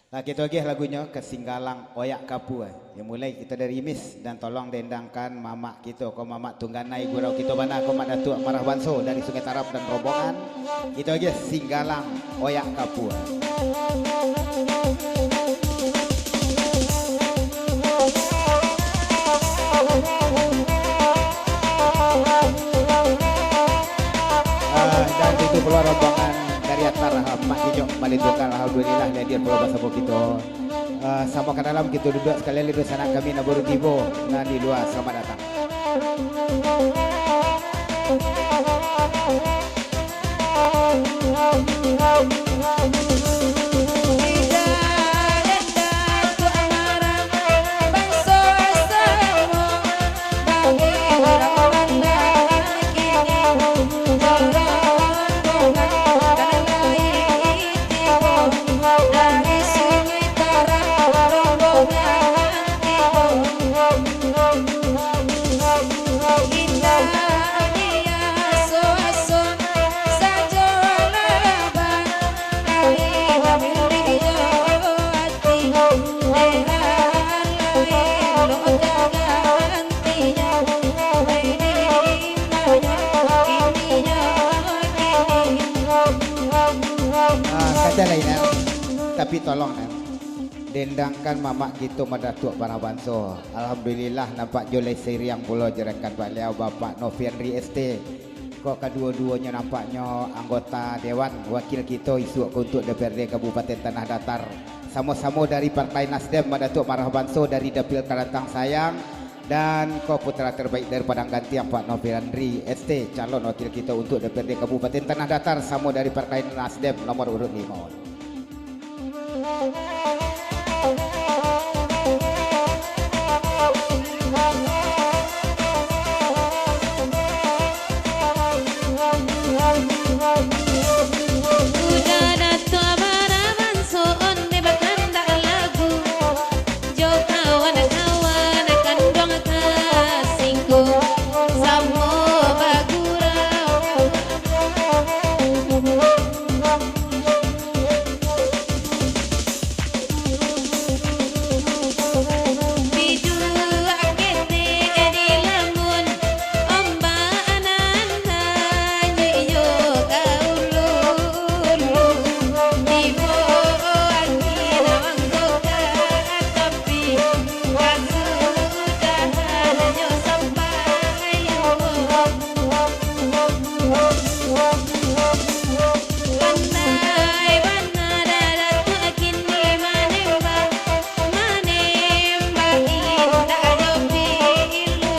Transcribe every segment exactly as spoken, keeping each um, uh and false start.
Nah, kito agiah lagunyo ka Singgalang Oyak Kapua. Yo, mulai kito dari Imis, dan tolong dendangkan mamak kito ko, mamak tungganai gurau kito bana ko, Mak Datuak Marah Banso dari Sungai Tarab dan rombongan. Kito agiah Singgalang Oyak Kapua. Ah, dan itu pulo rombongan dari Atar, ah, Mak Kijok, Bali Tunggal, alhamdulillah, hadir pulo basamo kito. Ah, samo ka dalam kito duduak sakali lai, dunsanak kami nan baru tibo, nan di lua, selamat datang. Ah, kada lai, nah. Tapi tolong, nah. Dendangkan mamak kito Madatuak Barabanso. Alhamdulillah, nampak jo lai siriang pulo jo rekan baliau, Bapak Noviandri S T. Ko kaduo-duonyo nampaknyo anggota dewan wakil kito isuak ko untuak D P R D Kabupaten Tanah Datar. Samo-samo dari Partai Nasdem, Madatuak Marah Banso dari Dapil Karantang Sayang, dan ko putra terbaik dari Padang Gantiang, Pak Noviandri S T, calon wakil kito untuak D P R D Kabupaten Tanah Datar, samo dari Partai Nasdem nomor urut limo. Udah Datuak Barabanso onde bakandak lagu, jo kawan-kawan kanduang kasihku, samo bagurau. Pandai bana Datuak kini manembak, manembak indak jo pilu.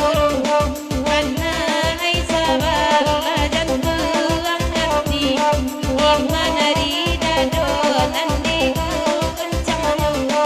Pandai sabalah jantuang ati, iman di dado nan diguncangnyo.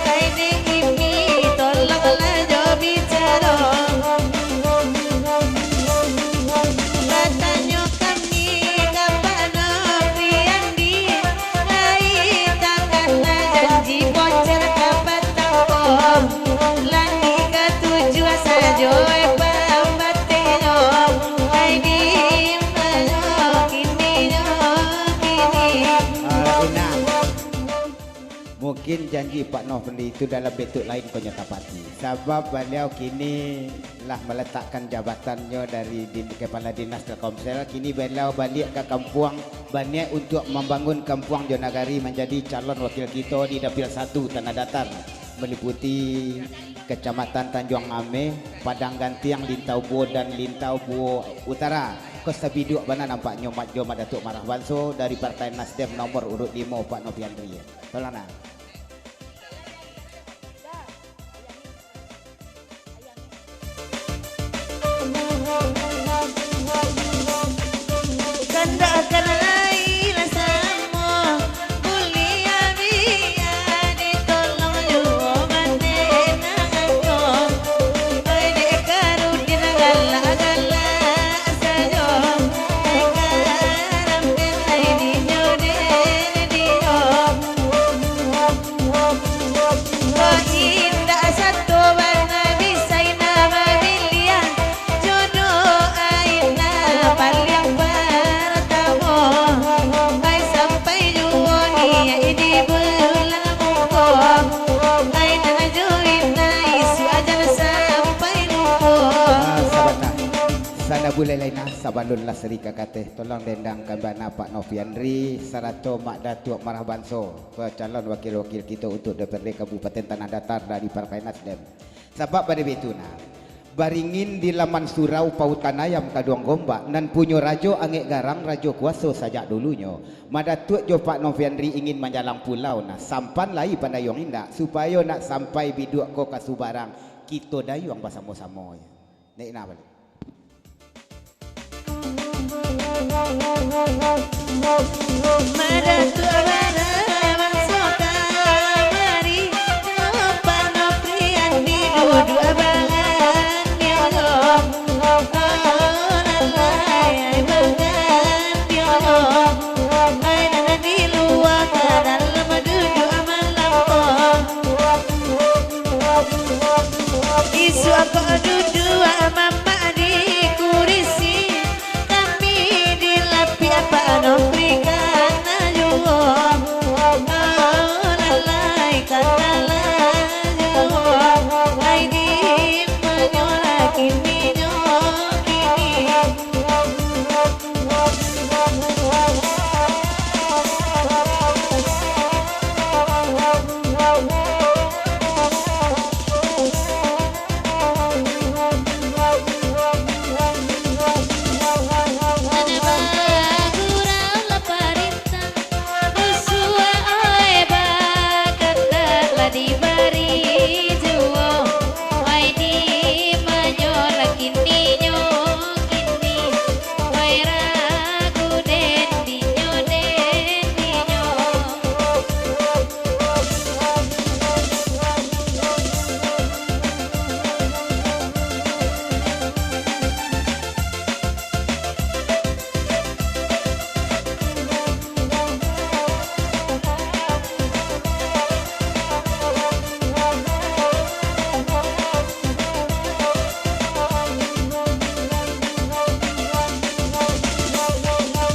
Kaini imi, tolonglah jo bicaro. Batanyo kami ka Pak Noviandri, ai takana janji bocor ka patang ko. Langik katujuah sajo, eh, pambatehnyo, ai di manyo kininyo kini. Ah, inang. Mungkin janji Pak Noviandri itu dalam bentuk lain ko nyo tapati. Sabab baliau kini lah meletakkan jabatannyo dari din-, Kepala Dinas Telkomsel, kini baliau baliak ka kampuang, baniaik untuak mambangun kampuang jo nagari, manjadi calon wakil kito di Dapil satu Tanah Datar, meliputi Kecamatan Tanjuang Ameh, Padang Gantiang, Lintau Buo, dan Lintau Buo Utara. Ko sabiduak bana nampaknyo Mak Jo Madatuak Marah Banso dari Partai Nasdem nomor urut limo, Pak Noviandri. Tolong nah. Kandak ka lai lah samo, buliah biar Mulai lai nah, sabalun lah seri ka kateh, tolong dendangkan bana Pak Noviandri sarato Mak Datuak Marah Banso, ka calon wakil-wakil kito untuak D P R D Kabupaten Tanah Datar dari Partai Nasdem. Sabab bana baitu nah, baringin di laman surau, pautan ayam kaduang gombak, nan punyo rajo angek garang, rajo kuaso sajak dulunyo. Mak Datuak jo Pak Noviandri ingin manjalang pulau nah, sampan lai pandayuang indak, supayo nak sampai biduak ko ka subarang, kito dayuang basamo-samo. Naik nah baliak. Madah tu abana bangso kamari, Pak Noviandri duduak balandiang. Oh, lalai ai balandiang. Ai nan di lua ka dalam duduak malampo. Isuak ko duduak mamak di kurisi, kami di lapiak Pak Noviandri kana juo. Oh, lalai kana lah juo, ai di manyo lah kininyo kini. Bagurau lah parintah, busuak oi bakandak lah dibari juo. Oi di manyo lah kininyo kini, oi ragu den dinyo den dinyo.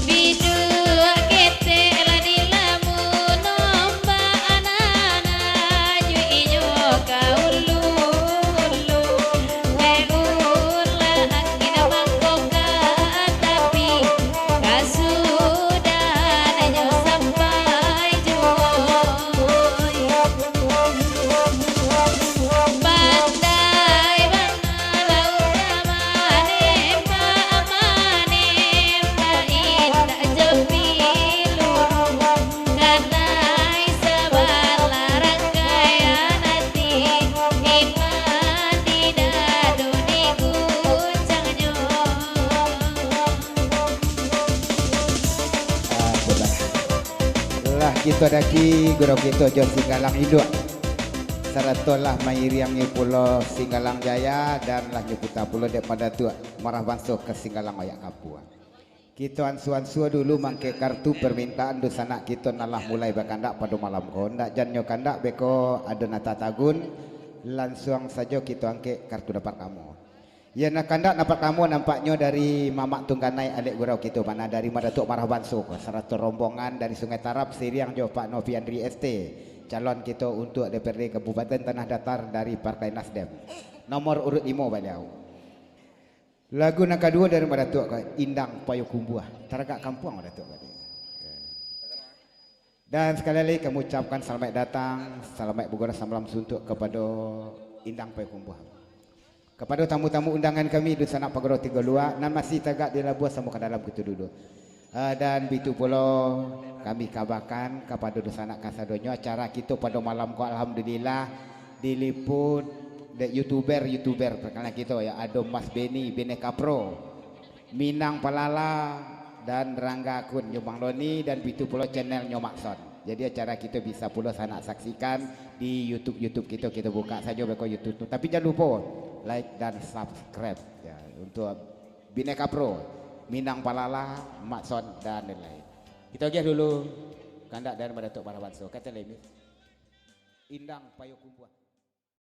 Biduak ketek lah dilamun ombak, anak-anak juik inyo ka ulu-ulu. Dek ulah angin mangkok ka tapi, kasudahan inyo sampai juo. Pandai bana lah urang manembak, manembak indak jo piluru. Kanai sabalah rangkaian ati, iman di dado diguncang nyo. Ah, sudah. Lah kito daki gurau kito jo Singgalang Induak, sarato lah mairiangi pulo Singgalang Jaya, dan lah nyo puta pulo dek Mak Datuak Marah Banso ka Singgalang Oyak Kapua. Kito ansua-ansua dulu mangkek kartu permintaan dunsanak kito nan lah mulai bakandak pado malam ko. Ndak jan nyo kandak beko ado nan tatagun, lansuang sajo kito angkek kartu nan partamo. Iyo, nan kandak nan partamo nampaknyo dari Mamak Tungganai, alek gurau kito, mano dari Mak Datuak Marah Banso ko, sarato rombongan dari Sungai Tarab, siriang jo Pak Noviandri S T, calon kito untuak D P R D Kabupaten Tanah Datar dari Partai Nasdem. Nomor urut limo baliau. Lagu nan kaduo dari Mak Datuak ko, Indang Payokumbuah. Taragak kampuang Mak Datuak ko. Dan sakali lai kami ucapkan salamaik datang, salamaik bagurau samalam suntuak kapado Indang Payokumbuah. Kapado tamu-tamu undangan kami, dunsanak Pagurau Tigo Luak, nan masih tagak di labuah, samo ka dalam kito duduak. Ah, dan bitu pulo kami kabakan kapado dunsanak kasadonyo, acara kito pado malam ko, alhamdulillah, diliput dek youtuber-youtuber terkenal kito, yo, ado Mas Benny, Bineka Pro, Minang Palala, dan Rangga Akun, Nyoman Loni, dan bitu pulo channel Nyomakson. Jadi acara kito bisa pulo sanak saksikan di YouTube, YouTube kito, kito buka sajo beko YouTube tu. Tapi jan lupo like dan subscribe, ya, untuk Bineka Pro, Minang Palala, Makson, dan lain-lain. Kito agiah dulu kandak dari Mak Datuak Marah Banso. Kato lai, Miss. Indang Payokumbuah.